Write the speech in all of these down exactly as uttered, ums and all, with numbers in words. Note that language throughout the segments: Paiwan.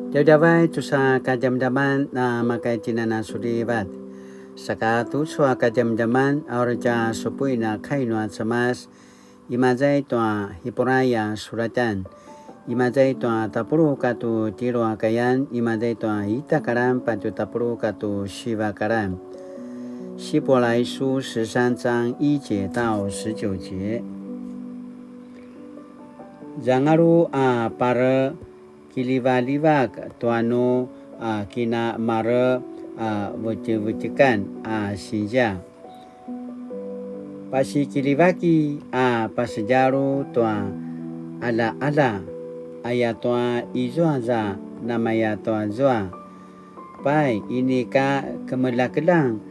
Djavadjavay tusa kadjamadjaman na makaitjinan a sulivat. Saka tucu a kadjamadjaman a uri tja supuin a kai nua Cemas, imaza i tua Hipurai a sulatan, imaza i tua tapuluq katua tjelu a kayan, imaza i tua ita kalan patje tapuluq katua siva kalan. 希伯来书十三章一节到十九节。 Zangalu a pare kilivalivak tua nu a kinamare a vetjevetjekan a sinzia. Pasikilivaki a pasedjalu tua qalaqala, ayatua izua za namaya tua zua. Pai, inika kemeljakeljang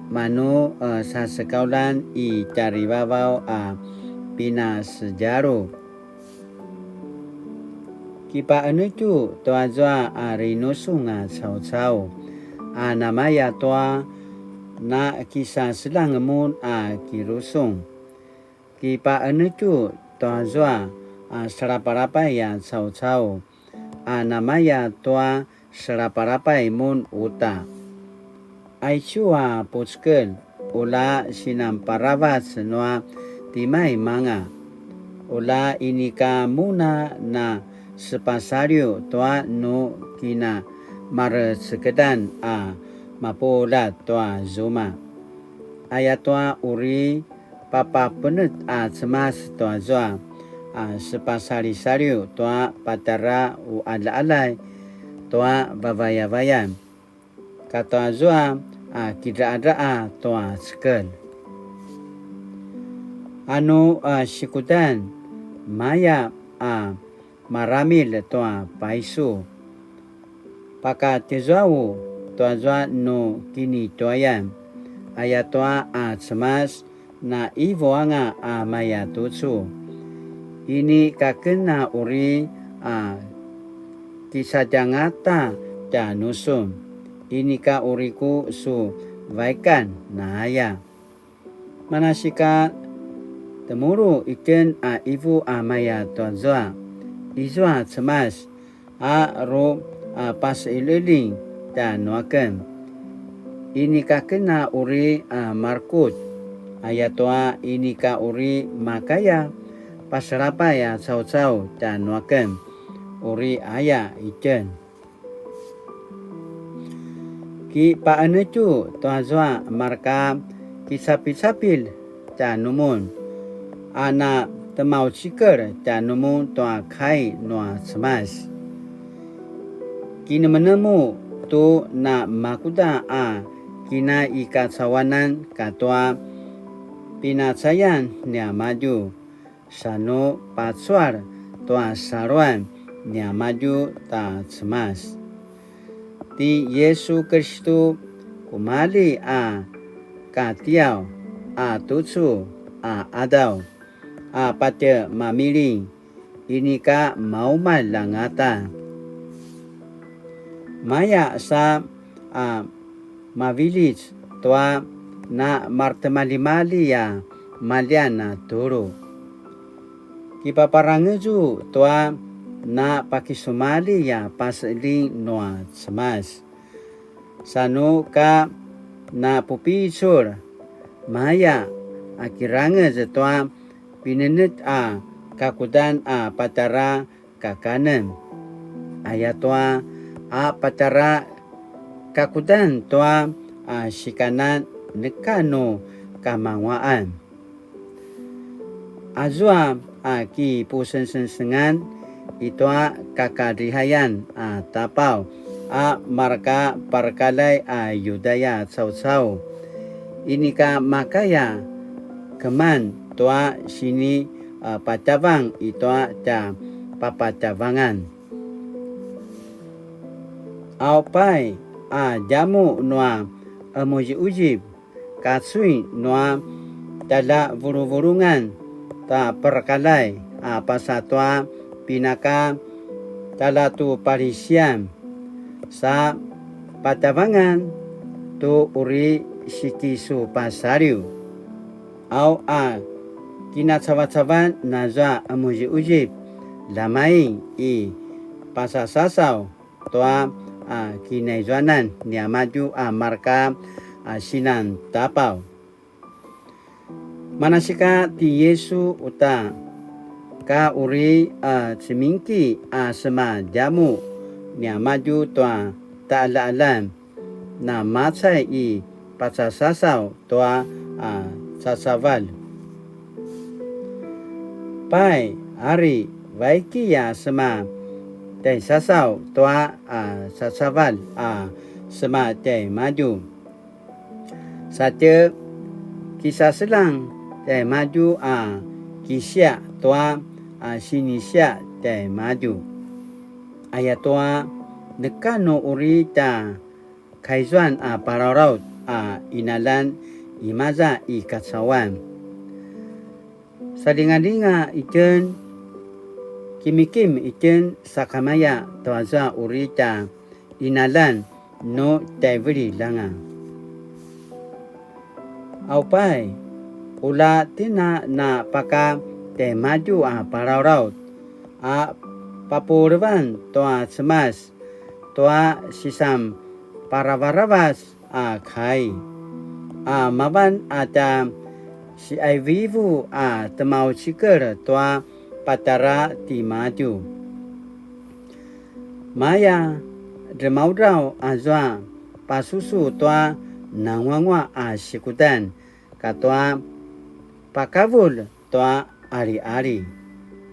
manu, e, sasekauljan i tjarivavaw a pinasedjalu. Kipaqenetju tuazua a rinusung a caucau, a namaya tua na kisaseljang mun a kirusung. Kipaqenetju tuazua a salapalapay a caucau, a namaya tua salapalapay mun uta. Aicu a pucekelj, ula sinanparavac nua timaimanga. Ula inika mun a na sepasaliw tua nu kinamarecekdan a mapuljat tua zuma. Ayatua uri papapenet a Cemas tuazua a sepasalisaliw tua patjara uqaljaqaljay tua vavayavayan, katua zua a kidraqadraqa tua cekelj. Anu a sikudan maya a maramil tua paisu. Pakatjezua u tuazua nu kinituayan, ayatua a Cemas na ivu anga a maya tucu. Inika ken a uri a kisadjangata tjanusun, inika uri ku su vaikan, na aya. Manasika temulu itjen a ivu a maya tuazua, izua Cemas a ru a paseqeljiqeljing tjanuaken. Inika ken a uri a marekutj, ayatua inika uri makaya pasalapay a caucau tjanuaken, uri aya itjen. Kipaqenetju tuazua marka kicapicapilj tjanumun, a na temaucikel tjanumun tua kai nua Cemas. Kinemenemu tu na makuda a kinaikacauanan katua pinacayan niamadju, sa nu pacual tua saluan niamadju ta Cemas. Ti Yisu Kristu kumalji a katiaw a tucu a qadaw a patje mamiling, inika maumalj angata. Maya sa a maviljic tua na maretimaljimalji a maljian a tulu. Kipaparangezu tua na pakisumalji a paseqeljing nua Cemas. Sa nu ka na pupicul, maya a kirangez tua pinenetj a kakudan a patjara kakanen. Ayatua a patjara kakudan tua a sikanan neka nu kamanguaqan. Azua a kipusengsengsengan i tua kakadrihayan a tapaw a marka parakaljay a Yudaya caucau, inika makaya keman tua sini a patjavang i tua tja papatjavangan. Aupay a djamuq nua qemuziquzip, kacuin nua tjaljavuluvulungan ta perakaljay a pasa tua pinaka tjalja tu palisian, sa patjavangan tu uri sikisupasaliw. Au a kinacavacavan nazua qemuziquzip, ljamain i pasasasaw tua a kinaizuanan niamadju a marka a sinan tapaw. Manasika ti Yisu uta, ka uri a cemingki a sema djamuq niamadju tua taqaljaqaljan, namacay i pacasasaw tua a cacavalj. Pai, ari, vaiki a sema tjaisasaw tua a cacavalj a sema tjaimadju. Satje kisaseljang tjaimadju a kisiaq tua a sinisiaq tjaimadju. Ayatua neka nu uri tja kaizuan a palalaut a qinaljan imaza i kacauan. Saljingaljinga itjen, kimikim itjen sakamaya tuaza uri tja qinaljan nu tjaivililj anga. Aupai, ula tjen a na paka tjaimadju a palalaut a papulevan tua Cemas tua sisan paravaravac a kai, a mavan a tja siaivivu a temaucikel tua patjara timadju. Maya dremaudraw azua pasusu tua nanguanguaq a sikudan katua pakavulj tua aliali.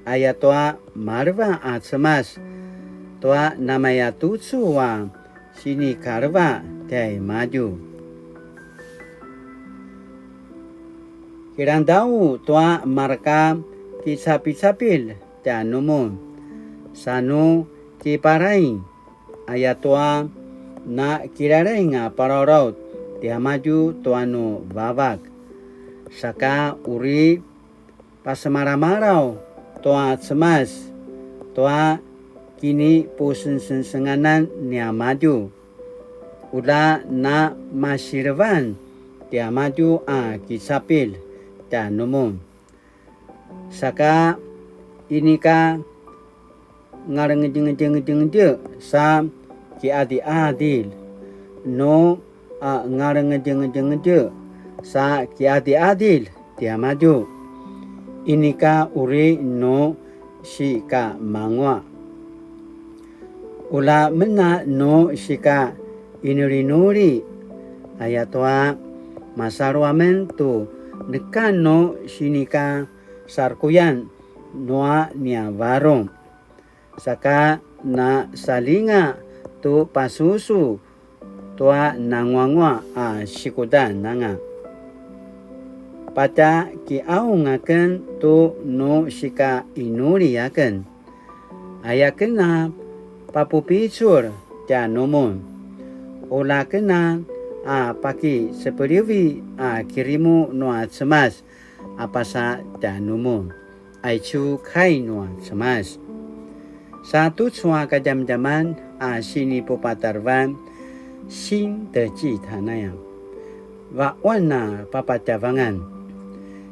Ayatua maleva a Cemas tua namayatucu a sinikaleva tjaimadju. Kilangdau tua marka kicapicapilj tjanumun, sa nu kiparaing, ayatua na kilalaing a palalaut tiamadju tua nu vavak. Saka uri pasemalamalaw tua Cemas tua kinipusengsengsenganan niamadju. Ula na masilevan tiamadju a kicapilj tjanumun. Saka inika ngalengedjengedjengedje sa kiadiadil, nu a ngalengedjengedjengedje sa kiadiadil tiamadju, inika uri nu sikamanguaq. Ula mena nu sika inulinuli, ayatua masalu amen tu neka nu sinika sarkuyan nua nia varung. Saka na saljinga tu pasusu tua nanguanguaq a sikudan anga. Patja kiqaung aken tu nu sika inuli aken. Ayaken a papupicul tjanumun. Ula ken a pakisepelivi a kirimu nua Cemas a pasa tjanumun. Aicu kai nua Cemas. Sa tucu a kadjamadjaman a sinipupatarevan, 新的祭坛 aya. Vaquan a papatjavangan.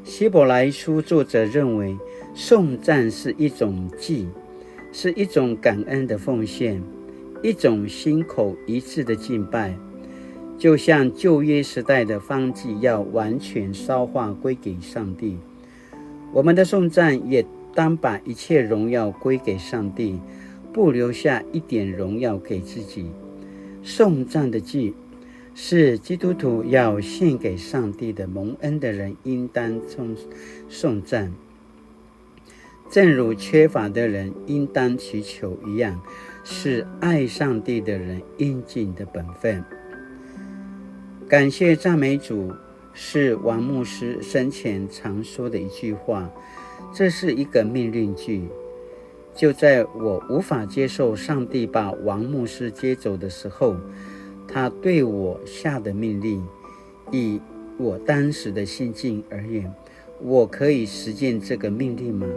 希伯来书作者认为，颂赞是一种祭，是一种感恩的奉献，一种心口一致的敬拜，就像旧约时代的燔祭要完全烧化归给上帝。我们的颂赞也当把一切荣耀归给上帝，不留下一点荣耀给自己。颂赞的祭是基督徒要献给上帝的，蒙恩的人应当颂颂赞，正如缺乏的人应当祈求一样，是爱上帝的人应尽的本分。感谢赞美主，是王牧师生前常说的一句话，这是一个命令句。就在我无法接受上帝把王牧师接走的时候，他对我下的命令，以我当时的心境而言，我可以实践这个命令吗？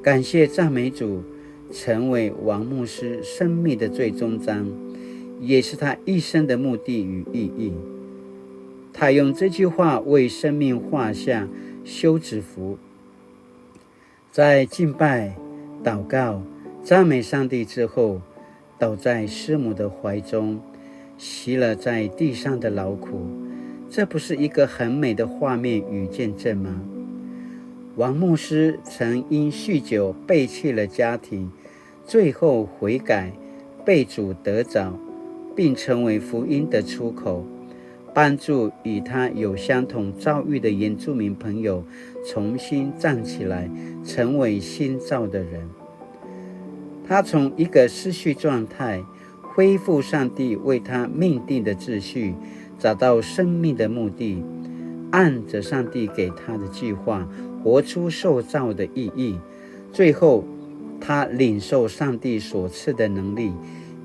感谢赞美主，成为王牧师生命的最终章，也是他一生的目的与意义。他用这句话为生命画下休止符，在敬拜、祷告、赞美上帝之后，倒在师母的怀中，息了在地上的劳苦。这不是一个很美的画面与见证吗？王牧师曾因酗酒背弃了家庭，最后悔改，被主得着，并成为福音的出口，帮助与他有相同遭遇的原住民朋友重新站起来，成为新造的人。他从一个失序状态恢复上帝为他命定的秩序，找到生命的目的，按着上帝给他的计划，活出受造的意义。最后，他领受上帝所赐的能力，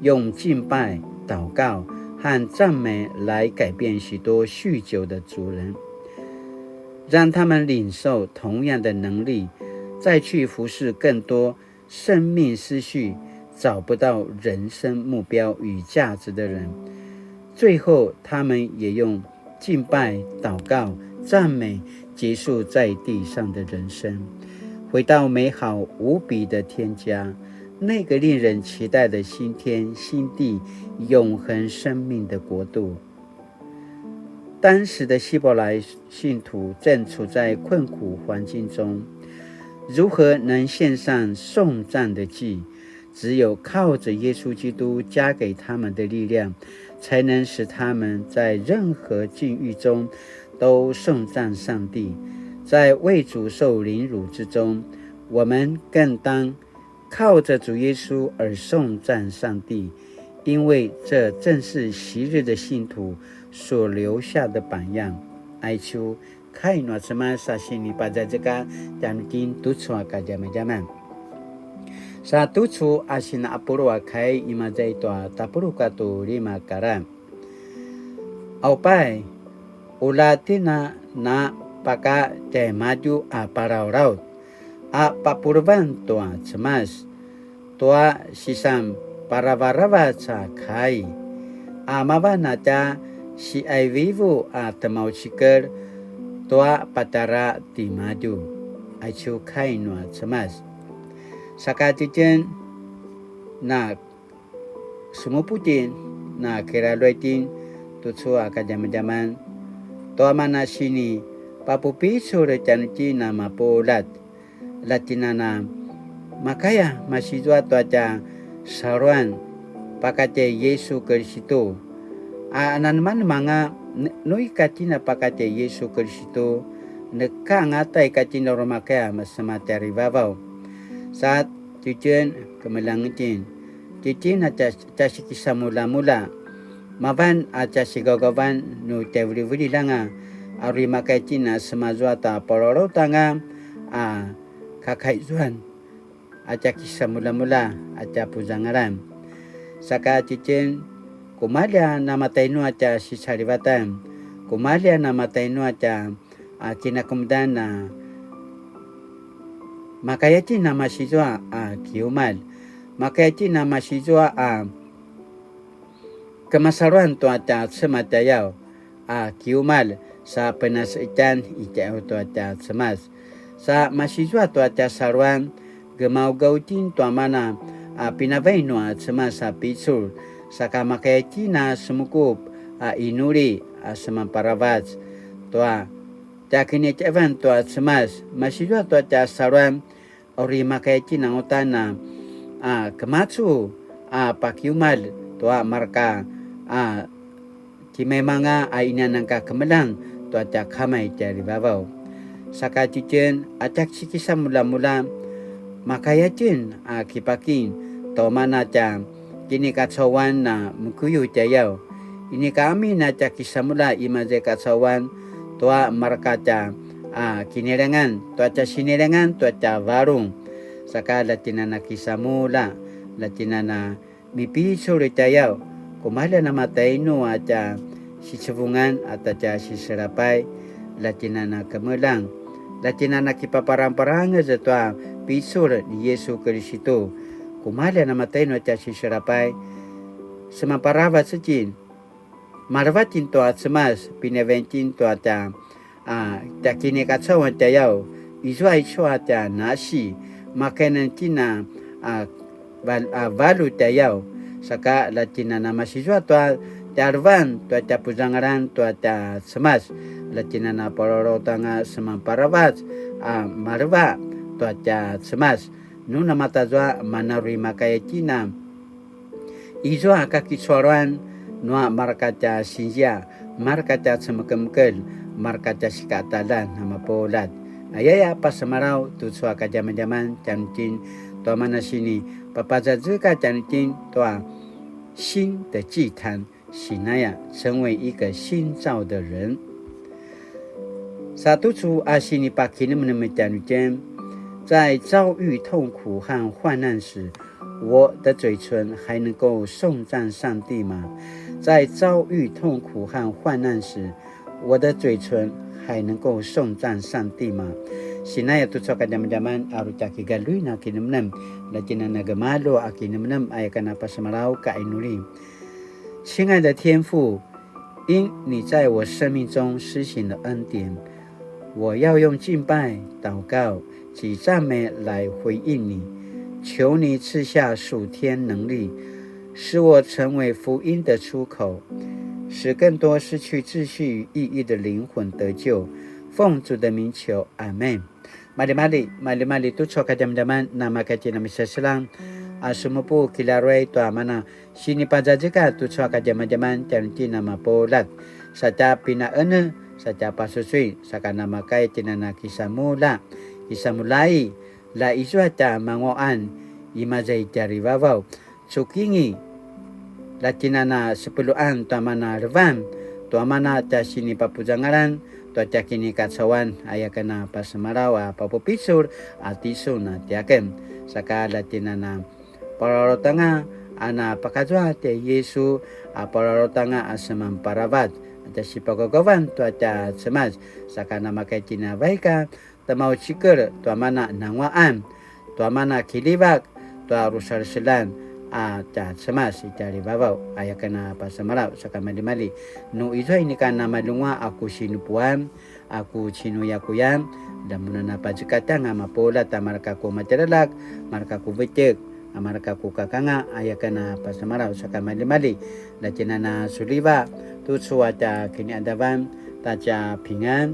用敬拜、祷告和赞美来改变许多酗酒的族人，让他们领受同样的能力，再去服侍更多生命失序、找不到人生目标与价值的人。最后，他们也用敬拜、祷告、赞美结束在地上上的人生，回到美好无比的天家，那个令人期待的新天新地，永恒生命的国度。当时的希伯来信徒正处在困苦环境中，如何能献上颂赞的祭？只有靠着耶稣基督加给他们的力量，才能使他们在任何境遇中都颂赞上帝。在为主受凌辱之中，我们更当靠着主耶稣而颂赞上帝，因为这正是昔日的信徒所留下的榜样。Aicu, kai nua Cemas a sinipazazekatj tjanuitjen tucu a kadjamadjaman. Sa tucu a sina apulu a kai imaza i tua tapuluq katu lima karan. Aupai, ula tjen a na paka tjaimadju a palaulaut a papuluvan tua Cemas, tua sisan paravaravac a kai, a mavan a tja siaivivu a temaucikel tua patjara timadju, aicu kai nua Cemas. Saka titjen na semupu itjen, na kiraluai itjen tucu a kadjamadjaman, tua mana sini papupicul tjanuitjen a mapuljat. Latjinana, makaya masizua tua tja saluan pakatjai Yisu Kiristu. A nanemanemanga, nu ika tjen a pakatjai Yisu Kiristu, neka angata ika tjen a rumakaya masematjarivavaw. Sa tjitjen kemeljang itjen, tjitjen a tja, tja sikisamuljamulja, mavan a tja sigaugavan nu tjaivilivililj anga, a uri makaya itjen a semazua ta palaulautanga a kakaizuan a tja kisamuljamulja a tja puzangalan. Saka tjitjen, kumalja namatainu a tja sicalivatan, kumalja namatainu a tja a kinakemudan a makaya itjen a masizua a kiumalj, makaya itjen a masizua a kemasaluan tua tja Cemas tjayaw a kiumalj sa penaseqetjan i tjayaw tua tja Cemas. Sa masizua tua tja saluan, gemaugaw itjen tua mana a pinavai nua Cemas a picul, saka makaya itjen a semukup a inuli a semanparavac tua tja kinitjaevan tua Cemas, masizua tua tja saluan, a uri makaya itjen a ngutan a, a, kemacu a pakiumalj tua marka a timaimanga a inianan ka kemeljang tua tja Kama i tjarivavaw. Saka tjitjen a tja sikisamuljamulja, makaya itjen a kipakim tua mana tja kinikacauan a mukuyu tjayaw. Inika amin a tja kisamulja imaza i kacauan tua marka tja a kinilengan, tua tja sinilengan tua tja varung. Saka latjinana kisamulja, latjinana mipicul i tjayaw, kumalja namatainu a tja sicevungan a tja siselapay, latjinana kemeljang, latjinana kipaparangparangez tua picul ni Yisu Kiristu, kumalja namatainu a tja siselapay, semanparavac itjen, maleva itjen tua Cemas, pinavai itjen tua tja a tja kinikacauan tjayaw, izua aicu a tja nasi, makaya itjen a, a, val-, a, valu tjayaw. Saka la tjinana masizua tua tjaljevan tua tja puzangalan tua tja Cemas. La tjinana palalautanga semanparavac a maleva tua tja Cemas. Nu namatazua mana uri makaya tjina. Izua kakicualuan nua marka tja sinzia, marka tja cemekemekel, marka tja sikataqaljan a mapuljat. Ayaya pasemalaw tucu a kadjamadjaman tjanuitjen tua mana sini papazazekatj tjanuitjen tua 新的祭坛, sinaya, 成為一個新造的人. Sa tucu a sinipakinemnem tjanuitjen, 在遭遇痛苦和患難時，我的嘴唇還能夠頌讚上帝嗎？在遭遇痛苦和患難時，我的嘴唇還能夠頌讚上帝嗎？Sinaya tucu a kadjamadjaman a uri tja kigaluin a kinemnem, la tjinana gemalju a kinemnem, aya ken a pasemalaw ka inuli. 亲爱的天父，因你在我生命中施行的恩典，我要用敬拜、祷告及赞美来回应你。求你赐下属天能力，使我成为福音的出口，使更多失去秩序与意义的灵魂得救。奉主的名求，阿们。Maljimalji, maljimalji tucu a kadjamadjaman, namaka tjina miseselang a semupu kilaruay tua mana sinipazazekatj tucu a kadjamadjaman tjanuitjen a mapuljat. Sa tja pinaene, sa tja pasusui, saka namakaya tjinana kisamulja, kisamuljai, la izua tja manguaqan, imaza i tjarivavaw, cukingi, la tjinana sepeluan tua mana levan, tua mana tja sinipapuzangalan, tua tja kinikacauan, aya ken a pasemalaw a papupicul a tisun a tiaken. Saka la tjinana palalautanga a na pakazua tjai Yisu a palalautanga a semanparavac, a tja sipagaugavan tua tja Cemas, saka namakaya tjina vaik a temaucikel tua mana nanguaqan, tua mana kiljivak, tua rusalselan a tja Cemas i tjarivavaw, aya ken a pasemalaw, saka maljimalji. Nu izua inika namalunguaq a ku sinupuan, a ku cinuyakuyan, la mun a na pazekatjanga mapuljat a marka ku matjaljaljak, marka ku vetjek, a marka ku kakanga, aya ken a pasemalaw, saka maljimalji. La tjinana suliva tucu a tja kiniqadavan ta tja pingan.